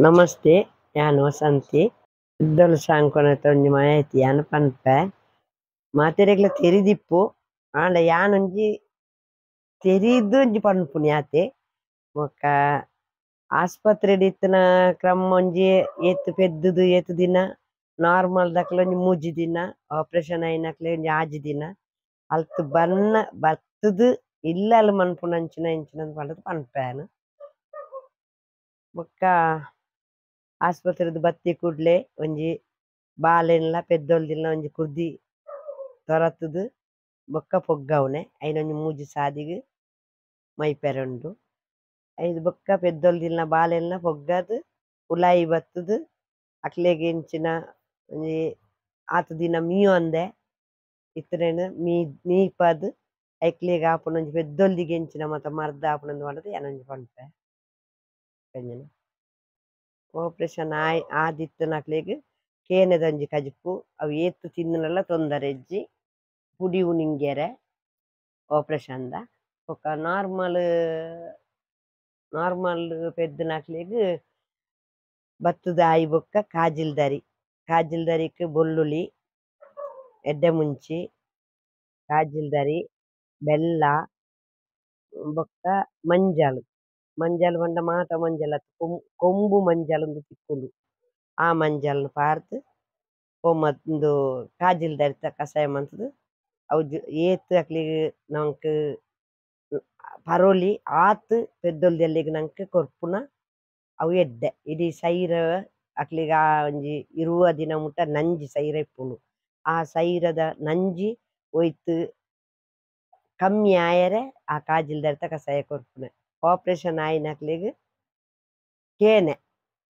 ನಮಸ್ತೆ, ಯಾನ್ ವಸಂತಿ. ಇದ್ದಲು ಸಾಂಕೊನತ ಒಂಜಿ ಮಾಹಿತಿ ಯಾನ್ ಪನ್ಪೆ. ಮಾತೆರೆಗ್ಲ ತೆರಿದಿಪ್ಪು ಆಂಡ ಯಾನೊಂಜಿ ತೆರಿದ್ ಒಂಜಿ ಪನ್ಪುನಿ ಆತೆ. ಬೊಕ್ಕ ಆಸ್ಪತ್ರೆಡ್ ಇತ್ತಿನ ಕ್ರಮ ಒಂಜಿ ಏತ್ ಪೆದ್ದುದು ಏತ್ ದಿನ ನಾರ್ಮಲ್ ದಕ್ಲೆ ಒಂಜಿ 3 ದಿನ, ಆಪರೇಷನ್ ಆಯಿನಕ್ಲೆ ಒಂಜಿ 6 ದಿನ ಅಲ್ತ್ ಬನ್ನ ಬತ್ತುದು ಇಲ್ಲಲ್ ಮನ್ಪುನಂಚಿನ ಇಂಚಿನ ಪಂಡುದು ಪನ್ಪೆ ಯಾನ್. ಬೊಕ್ಕ ಆಸ್ಪತ್ರೆಡ್ ಬತ್ತಿ ಕೂಡ್ಲೆ ಒಂಜಿ ಬಾಲೆನ್ಲ ಪೆದ್ದೊಲ್ದಿಲ್ಲ ಒಂಜಿ ಕುರ್ದಿ ತೊರತುದು ಬೊಕ್ಕ ಪೊಗ್ಗವ್ನೆ ಐನೊಂಜಿ 3 ಸಾದಿಗ್ ಮೈಪೆರೆ ಉಂಡು. ಐದು ಬೊಕ್ಕ ಪೆದ್ದೊಲ್ದಿಲ್ಲ ಬಾಲೆನ್ಲ ಪೊಗ್ಗದ್ ಉಲಾಯಿ ಬತ್ತುದು ಅಕ್ಲೆಗ್ ಇಂಚಿನ ಒಂಜಿ ಆತ್ ದಿನ ಮೀಯೊಂದೆ ಇತ್ರೆನ್ ಮೀಪದ್ ಐಕ್ಲೆಗ್ ಆಪುನ ಒಂಜಿ ಪೆದ್ದೊಲ್ದಿಗ್ ಇಂಚಿನ ಮಾತ ಮರ್ದ್ ಆಪುನಂದ್ ಪಂಡುದು ಯಾನೊಂಜಿ ಪನ್ಪೆ. ಆಪರೇಷನ್ ಆದಿತ್ತಿನಕ್ಲೆಗ್ ಕೇನೆದ ಒಂಜಿ ಕಜಿಪು ಅವು ಏತ್ ತಿಂದನಲ ತೊಂದರೆ ಇಜ್ಜಿ, ಪುಡಿ ಉನಿಂಗೆರೆ ಆಪರೇಷನ್ ದ. ಬೊಕ್ಕ ನಾರ್ಮಲ್ ನಾರ್ಮಲ್ ಪೆದ್ದಿನಕ್ಲೆಗ್ ಬತ್ತದ ಆಯಿ ಬೊಕ್ಕ ಕಾಜಿಲ್ದರಿ, ಕಾಜಿಲ್ದರಿಕ್ ಬೊಳ್ಳುಳ್ಳಿ, ಎಡ್ಡೆ ಮುಂಚಿ, ಕಾಜಿಲ್ದರಿ, ಬೆಲ್ಲ, ಬೊಕ್ಕ ಮಂಜಲ್. ಮಂಜಲ್ ಪಂಡ ಮಾತ ಮಂಜಲ್ ಅತ್ತ್, ಕೊಂಬು ಮಂಜಲ್ ಉಂದು ತಿಕ್ಕುಂಡು. ಆ ಮಂಜಲ್ನ್ ಪಾರ್ದ್ ಉಂದು ಕಾಜಿಲ್ದರಿತ ಕಷಾಯ ಮಂತುದು ಅವು ಏತ್ ಅಕ್ಲೆಗ್ ನಂಕ್ ಪರೋಲಿ ಆತ್ ಪೆದ್ದೊಲ್ದೆಲ್ಲೆಗ್ ನಂಕ್ ಕೊರ್ಪುನ ಅವು ಎಡ್ಡೆ. ಇಡೀ ಸೈರ ಅಕ್ಲೆಗ್ ಆ ಒಂಜಿ 20 ದಿನ ಮುಟ್ಟ ನಂಜಿ ಸೈರ ಇಪ್ಪುಂಡು. ಆ ಸೈರದ ನಂಜಿ ಒಯ್ತ್ ಕಮ್ಮಿ ಆಯೆರೆ ಆ ಕಾಜಿಲ್ದರಿತ ಕಷಾಯ ಕೊರ್ಪುನೆ. ಆಪರೇಷನ್ ಆಯಿನಕ್ಲೆಗ್ ಕೇನೆ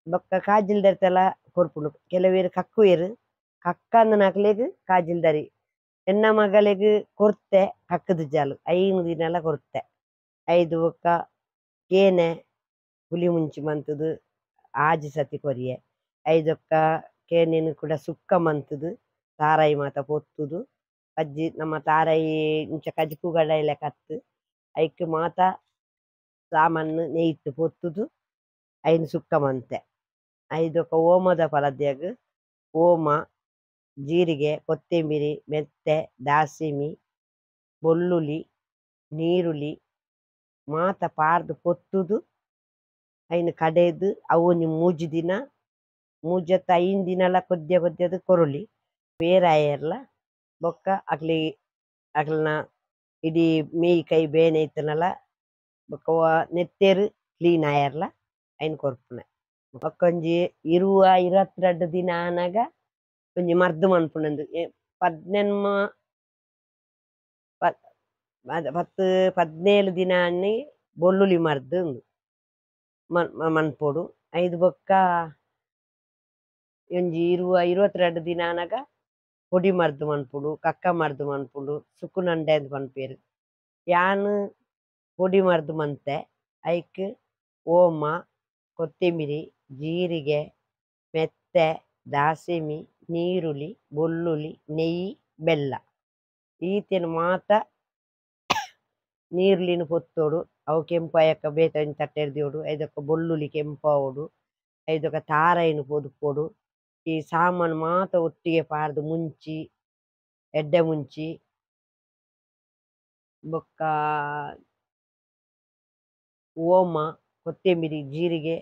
ಬೊಕ್ಕ ಕಾಜಿಲ್ದರಿತೆಲ ಕೊರ್ಪುಂಡು. ಕೆಲವೇರು ಕಕ್ಕುವೆರು, ಕಕ್ಕಂದನಕ್ಲೆಗ್ ಕಾಜಿಲ್ದರಿ. ಎನ್ನ ಮಗಲೆಗ್ ಕೊರ್ತೆ ಕಕ್ಕುದಿಜ್ಜಾಲು 5 ದಿನಲ ಕೊರ್ತೆ. ಐದು ಬೊಕ್ಕ ಕೇನೆ ಪುಲಿ ಮುಂಚಿ ಮಂತುದು 6 ಸತಿ ಕೊರಿಯೆ. ಐದೊಕ್ಕ ಕೇನೆನ್ ಕೂಡ ಸುಕ್ಕ ಮಂತುದು ತಾರಾಯಿ ಮಾತ ಪೊತ್ತುದು ಅಜ್ಜಿ ನಮ್ಮ ತಾರಾಯಿ ಇಂಚ ಕಜಿಪು ಗಡಾಯಿಲೆ ಕತ್ತು ಐಕ್ ಮಾತ ಸಾಮಾನು ನೆಯ್ಟ್ ಪೊತ್ತುದು ಐನ್ ಸುಕ್ಕ ಮಂತೆ. ಐದೊಕ್ಕ ಓಮದ ಪಲದ್ಯಾಗ್ ಓಮ, ಜೀರಿಗೆ, ಕೊತ್ತಂಬರಿ, ಮೆತ್ತೆ, ದಾಸಿಮಿ, ಬೊಳ್ಳುಳ್ಳಿ, ನೀರುಳ್ಳಿ ಮಾತ ಪಾರ್ದ್ ಪೊತ್ತುದು ಐನ್ ಕಡೆದು ಅವು ಒಂಜಿ 3 ದಿನ 3 5 ದಿನಲ ಕೊದ್ಯ ಕೊದ್ಯದ ಕೊರೊಲಿ ಬೇರಾಯೆರ್ಲ. ಬೊಕ್ಕ ಅಕ್ಲಿ ಅಕ್ಲ್ನ ಇಡೀ ಮೇಯ್ ಕೈ ಬೇನೆ ಇತ್ತನಲ ಬೊಕ್ಕ ನೆತ್ತೆರ್ ಕ್ಲೀನ್ ಆಯೆರ್ಲ ಐನ್ ಕೊರ್ಪುನೆ. ಬೊಕ್ಕ ಒಂಜಿ 20 22 ದಿನ ಆನಗ ಒಂಜಿ ಮರ್ದ್ ಮನ್ಪುನಂದು 18 10 17 ದಿನ ಆನಿ ಬೊಳ್ಳುಳ್ಳಿ ಮರ್ದ್ ಉಂದು ಮನ್ಪೊಡು. ಐದು ಬೊಕ್ಕ ಒಂಜಿ 20 22 ದಿನ ಆನಗ ಪೊಡಿ ಮರ್ದ್ ಮನ್ಪುಂಡು, ಕಕ್ಕ ಮರ್ದ್ ಮನ್ಪುಂಡು, ಸುಕ್ಕುನಂಡೆ ಅಂದ್ ಪನ್ಪೆರ್. ಯಾನ್ ಪೊಡಿ ಮರ್ದ್ ಮಂತೆ. ಐಕ್ ಓಮ, ಕೊತ್ತಂಬರಿ, ಜೀರಿಗೆ, ಮೆತ್ತೆ, ದಾಸಿಮಿ, ನೀರುಳ್ಳಿ, ಬೊಳ್ಳುಳ್ಳಿ, ನೆಯ್ಯಿ, ಬೆಲ್ಲ ಈತೆನ್ ಮಾತ ನೀರುಳ್ಳಿನ್ ಪೊತ್ತೊಡು. ಅವು ಕೆಂಪಾಯಕ್ಕ ಬೇತೆ ಒಂಜಿ ತಟ್ಟೆಡ್ ದೀವೊಡು. ಐದೊಕ್ಕ ಬೊಳ್ಳುಳ್ಳಿ ಕೆಂಪಾವೊಡು. ಐದೊಕ್ಕ ತಾರಾಯಿನ್ ಪೊದುಪೊಡು. ಈ ಸಾಮಾನು ಮಾತ ಒಟ್ಟಿಗೆ ಪಾರ್ದ್ ಮುಂಚಿ, ಎಡ್ಡೆ ಮುಂಚಿ, ಬೊಕ್ಕ ಓಮ, ಕೊತ್ತಂಬರಿ, ಜೀರಿಗೆ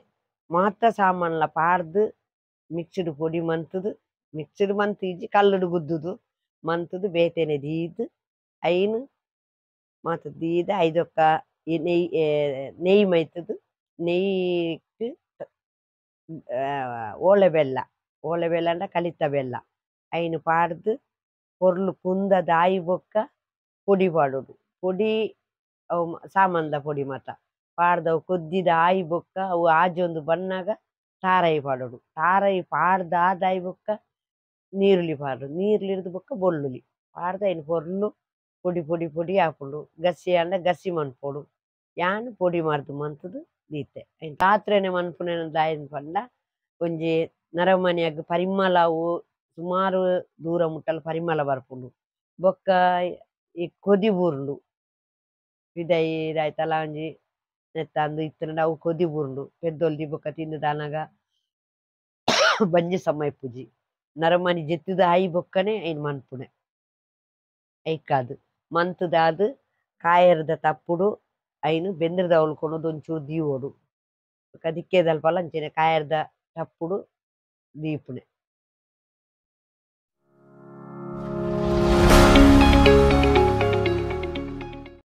ಮಾತ ಸಾಮಾನ್ಲ ಪಾರ್ದ್ ಮಿಕ್ಸ್ಡ್ ಪೊಡಿ ಮಂತುದು, ಮಿಕ್ಸ್ಡ್ ಮಂತ್ ಇಜ್ಜಿ ಕಲ್ಲುಡು ಗುದ್ದುದು ಮಂತುದು ಬೇತೆನೆ ದೀದ್ ಐನ್ ಮಾತ ದೀದ್ ಐದೊಕ್ಕ ಈ ನೆಯ್ಯಿ ನೆಯ್ಯಿ ಮೈತುದು ನೆಯ್ಯಿಕ್ ಓಲೆ ಬೆಲ್ಲ, ಓಲೆ ಬೆಲ್ಲ ಅಂಡ ಕಲಿತ ಬೆಲ್ಲ ಐನ್ ಪಾರ್ದ್ ಪೊರ್ಲು ಕುಂದದ ಆಯಿ ಬೊಕ್ಕ ಪೊಡಿ ಪಾಡೊಡು. ಪೊಡಿ ಅವು ಸಾಮಾನ್ದ ಪೊಡಿ ಮಾತ ಪಾರ್ದ್ ಅವು ಕೊದ್ದಿದ ಆಯಿ ಬೊಕ್ಕ ಅವು ಆಜೊಂದು ಬನ್ನಗ ತಾರಾಯಿ ಪಾಡೊಡು. ತಾರಾಯಿ ಪಾರ್ದ್ ಆದಾಯಿ ಬೊಕ್ಕ ನೀರುಳ್ಳಿ ಪಾಡೊಡು. ನೀರುಳ್ಳಿರ್ದ್ ಬೊಕ್ಕ ಬೊಳ್ಳುಳ್ಳಿ ಪಾರ್ದ್ ಐನ್ ಪೊರ್ಲು ಪೊಡಿ ಪೊಡಿ ಪೊಡಿ ಆಪುಂಡು. ಗಸಿ ಆಂಡ ಗಸಿ ಮನ್ಪೊಡು. ಯಾನ್ ಪೊಡಿ ಮರ್ದ್ ಮಂತುದು ದೀತೆ. ಐನ್ ರಾತ್ರೆನೆ ಮನ್ಪುನ ದಾಯೆಂದ್ ಪಂಡ ಒಂಜಿ ನರಮನಿಯಾಗ್ ಪರಿಮಳ ಅವು ಸುಮಾರು ದೂರ ಮುಟ್ಟಲ ಪರಿಮಳ ಬರ್ಪುಂಡು. ಬೊಕ್ಕ ಈ ಕೊದಿ ಬೂರುಂಡು ಪಿದಯಿ ದಾಯ್ತಲ ಒಂಜಿ ನೆತ್ತ ಅಂದ್ ಇತ್ತ್ಂಡ ಅವು ಕೊದಿ ಬೂರುಂಡು. ಪೆದ್ದೊಲ್ದಿ ಬೊಕ್ಕ ತಿಂದುದಾನಗ ಬಂಜಿ ಸಮ ಇಪ್ಪುಜಿ ನರಮಾನಿ ಜೆತ್ತ್‌ದ್ ಆಯಿ ಬೊಕ್ಕನೆ ಐನ್ ಮನ್ಪುನೆ ಐಕಾದ್ ಮಂತ್‌ದಾದ್ ಕಾಯೆರ್ದ ತಪ್ಪುಡು ಐನ್ ಬೆಂದ್‌ರ್‌ದ ಅವ್ಲು ಕೊನೊದು ಒಂಚೂರು ದೀವೊಡು ಬೊಕ ದಿಕ್ಕೆಲ್‌ದಲ್ಪಲ ಅಂಚನೆ ಕಾಯೆರ್‌ದ ತಪ್ಪುಡು ದೀಪುನೆ.